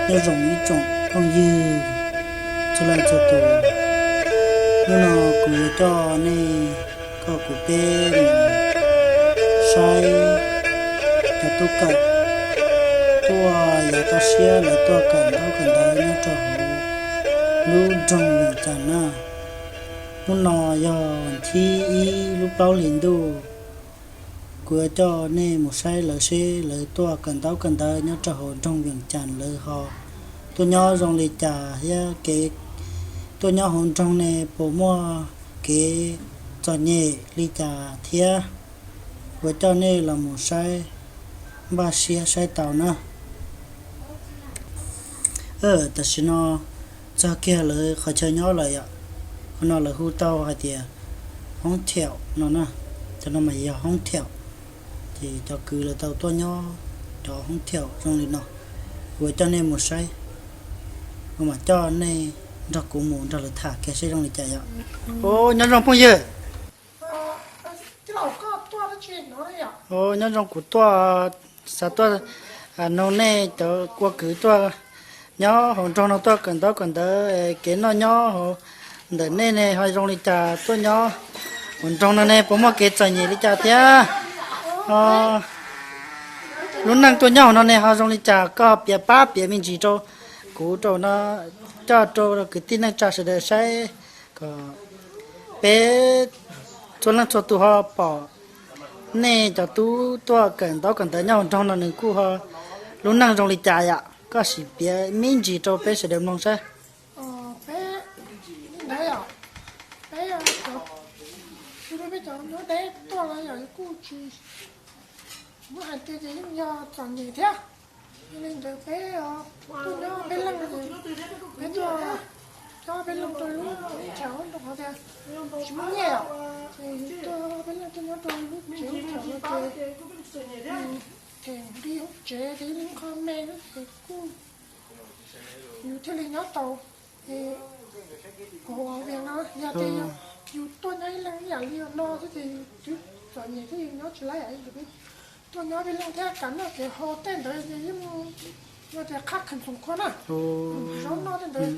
Nyob zoo ib tsoom phooj ywg txhua leej txhua tus, hnub no kuv yuav coj nej, koj kuv peb mus saib cov tub kawm tuaj yav toj siab lawv tuaj kawm ntaub kawm ntawv nyob rau hauv lub nroog Vees Cas na. Hnub no yog thib ib lub plaub hlis ntuj, kuv yuav coj nej mus saib lawv seb lawv tuaj kawm ntaub kawm ntawv nyob rau hauv nroog Vees Cas lawv ho tuaj nyob zoo li cas thiab kev tuaj nyob hauv nroog ne puas muaj kev txom nyem li cas thiab. Kuv yuav coj nej los mus saib, npaj siab saib tau na. Tam sim no txog kiag lawv qhov chaw nyob lawm yom. Qhov no lawv hu tau hais tias hoob thiaum no na, cov no mas yog hoob thiaum. Ces cov kwv lawv tau tuaj nyob cov hoob thiaum zoo li no. Kuv yuav coj nej mus saib, kuv mam coj nej nrog kuv mus nrog lawv tham kiag seb zoo li cas yom. Ua nyob zoo phooj ywg. Ua nyob zoo, kuv tuaj xav tuaj noog nej cov ua kwv tuaj nyob hauv nroog no tuaj kawm ntaub kawm ntawv, kev noj nyob hauv ntawm nej ne ho zoo li cas, tuaj nyob hauv nroog no ne puas muaj kev txom nyem li cas thiab lub neej tuaj nyob hauv no ne ho zoo li cas, koj piav pab piav me ntsis rau kuv rau no, coj rau kwv tij neej tsa sawv daws saib kom peb txhua leej txhua tus ho pom nej cov tub tuaj kawm ntaub kawm ntawv nyob hauv nroog no nws kuj ho lub neej zoo li cas yom. Koj sim piav me ntsis rau peb sawv daws mloog saib. Peb, ntawd yom, peb, peb cov nyob deb tuaj los yog kuj tsis muab hais tias ces yeej yog txom nyem thiab. Yog li ntawd peb tuaj nyob peb leej, peb tuaj nyob peb leej rau lub chaw rau qhov tias tsis muaj nyiaj os, ces tuaj peb leej tuaj nyob rau lub tsev lub chaw no ces them li hoob tsev ces li qho me ces kuj yus thiaj li nyob tau. Ces kuv ua vias no yog tias yus tuaj nyob ib leeg ib yam li no xwb ces yus twb txom nyem thiab yus nyob tsis laib yam li peb tuaj nyob peb leej thiab, kev noj kev haus tej ntawd ces yeej yog tias qhab khees xoom khua na. Zaub noj tej ntawd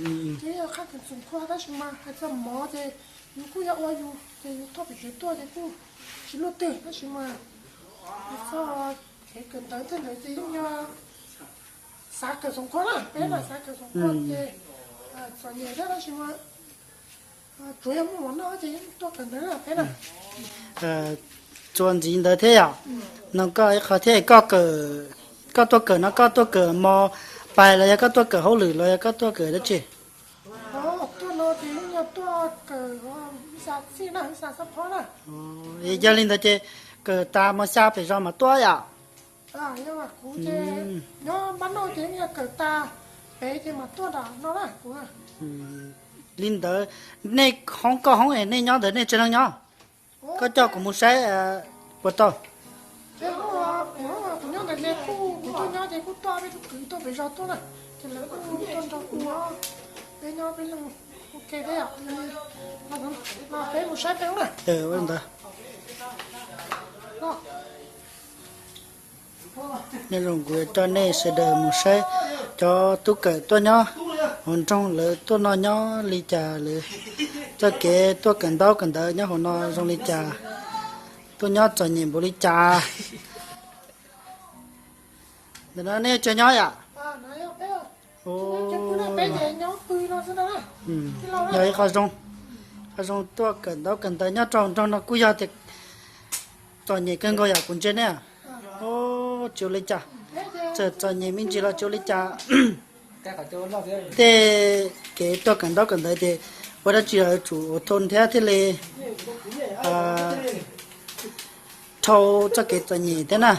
ces yog qhab khees xoom khua, tab sis mas hais txog mov ces yus kuj yog ua yus ces yus thauj pem tsev tuaj ces kuj tsis luaj twg, tab sis mas hais txog kev kawm ntawv tej ntawd ces yeej yog xav kawm xoom khua na, peb mas xav kawm xoom khua ces txom nyem thiab, tab sis mas tsuas yog muaj mov noj ces yeej tuaj kawm ntawv na peb na. Txuas ntxiv ntawd thiab yom, no koj ib qho thiab, koj tuaj kawm no koj tuaj kawm mos pais los yog koj tuaj kawm hauj lwm los yog koj tuaj kawm dab tsi? Tuaj no ces yog tuaj kawm xab txij na, xab xab phob na. Yog li ntawd ces kawm tas mos xya pem zos mas tuaj yom? Yog kuv ces nyob npab noj ces yog kawm tas pem ces mas tuaj nram no na kuv. Li ntawd nej hoob, koj hoob es nej nyob ntawd nej tsawg leej nyob? Koj coj kuv mus saib puas tau? Kuv nyob ntawd ces kuj, kuv tuaj nyob ces kuj tuaj peb tug kwv tuaj pem zos tuaj na, ces lawv kuj tuaj nrog kuv nyob, peb nyob peb leej ua ke thiab yom. Peb mus saib peb na. Ntawd nyob zoo, kuv yuav coj nej sawv daws mus saib cov tub kawm tuaj nyob hauv nroog lawv tuaj noj nyob li cas, lawv txoj kev tuaj kawm ntaub kawm ntawv nyob hauv no zoo li cas, tuaj nyob txom nyem npaum li cas. Ntawm no nej tsev nyob yom? Yog ib qho zoo, qho zoo tuaj kawm ntaub kawm ntawv nyob rau nroog no kuj yog tias txom nyem kawg nkaus yom, kuv ntsia ne. Tsis ua li cas, txawm txom nyem me ntsis los tsis ua li cas. Tej kev tuaj kawm ntaub kawm ntawv ces ua dab tsi los yuav tsum ua thoo thiab thiaj li dhau txoj kev txom nyem thiab na.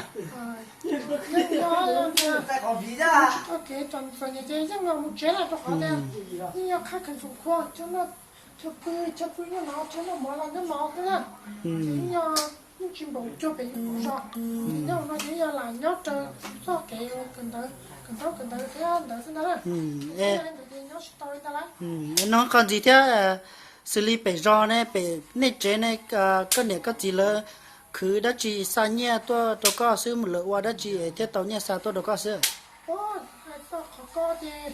Nug qho ntxiv thiab, xws li pem zos ne, pem nej tsev ne, koj niam koj txiv lawv khwv dab tsi xa nyiaj tuaj rau koj xwb, lawv ua dab tsi thiaj tau nyiaj xa tuaj rau koj xwb? Hais txog qhov Koj ces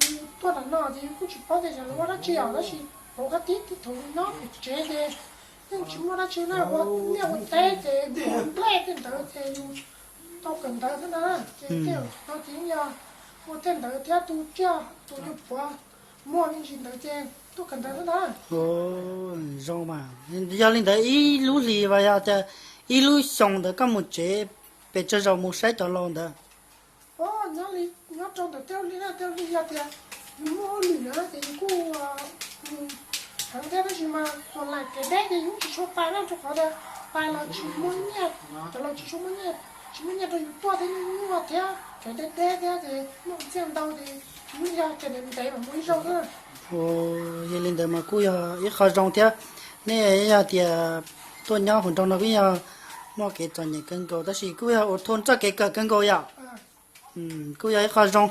yus tuaj ntawm no ces yus kuj tsis paub tias yog lawv ua dab tsi os, tab sis kuv koj tib tib thaum nyob pem tsev ces yeej tsis muaj dab tsi na, ua liaj ua teb ces ua nplej tej ntawd ces yus tau kawm ntawv thiab ntag. Ces tej no ces yeej yog ua tej ntawd thiab tu tsiaj tu nyuag puav muag me ntsis ntawd ces tuaj kawm ntawv thiab ntag. Zoo mas, yog li ntawd ib lub hlis vas yog tias ib lub xyoo ntawd koj mus tsev pes tsawg zaus mus saib cov laus ntawd? Nyob li, nyob rau ntawm tej ua li na, tej ua li yog tias yus muaj hauj lwm na ces yus kuj heev thiab, tab sis mas txhua lais kev deb ces yus tsis tshua pais na, rau qhov tias pais los tsis muaj nyiaj, cov laus tsis tshua muaj nyiaj, tsis muaj nyiaj rau yus tuaj thiab, nyuaj nyuaj thiab kev deb deb thiab ces muaj txiaj ntau ces yus yog ces ntev ntev mam mus ib zaug xwb. Yog li ntawd mas kuj yog ib qho zoo thiab. Nej yog tias tuaj nyob hauv nroog no kuj yog muaj kev txom nyem kawg nkaus tab sis kuj yog ua thoob txoj kev kawm kawg nkaus yom. Kuj yog ib qho zoo.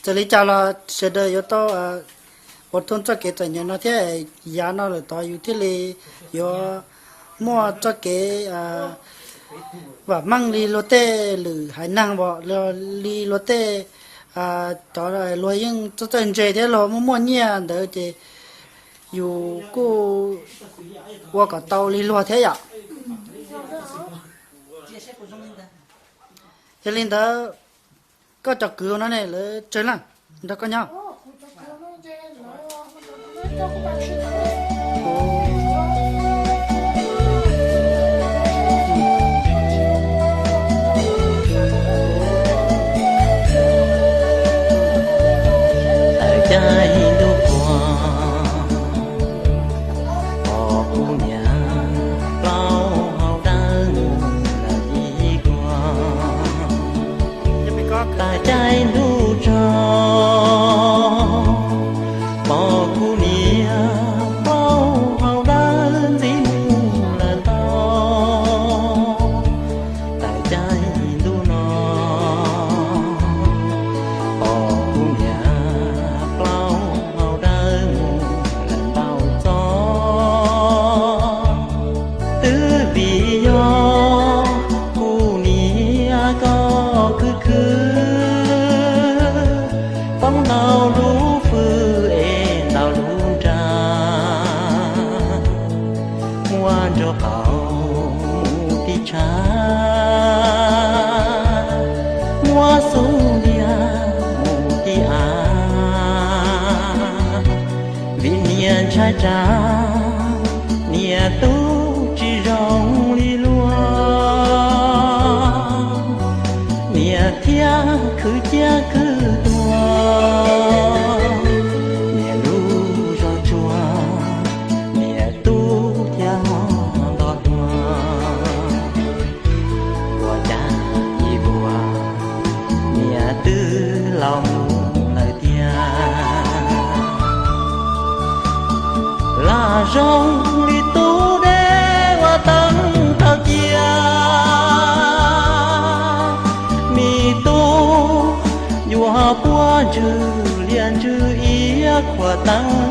Txawm li cas los sawv daws yuav tau ua thoob txoj kev txom nyem no thiab, yav no lawm tod yus thiaj li yuav muaj txoj kev vam meej li luag tej lwm haiv neeg, li luag tej, cov luag yeej txawj txawj ntse thiab luag muaj muaj nyiaj ntawd ces yus kuj ua kom tau li luag thiab yom. Yog li ntawd, koj cov kwv no ne lawv tsawg leej nrog koj nyob? Tawm caij ntuj qhua, pom kuv niam plaub hau dawb mus lawm ib kuag. Tawm caij ntuj tsaug, pom kuv niam plaub hau dawb ntxiv mus lawm ntau. Tawm caij ntuj no, pom kuv niam plaub hau dawb mus lawm ntau txoj. Twb vim yog kuv niam koj khwv khwv, poob ntau lub fwj es ntau lub nra, muab nraub qaum mus tib tshav, muab xub ntiag mus tib av. Vim niam ntshai tsam niam tub tsis zoo li luag, niam thiaj khwv ciab khwv tuag. Niam lub zog tsuag, niam tub thiaj mob nto hluas. Ua cas ib vuag niam twb laus mus lawm tiag. Lam zoo li tub deb ua teeb thaum cia, me tub yuav puab ntswg liaj ntswg iab khuam teeb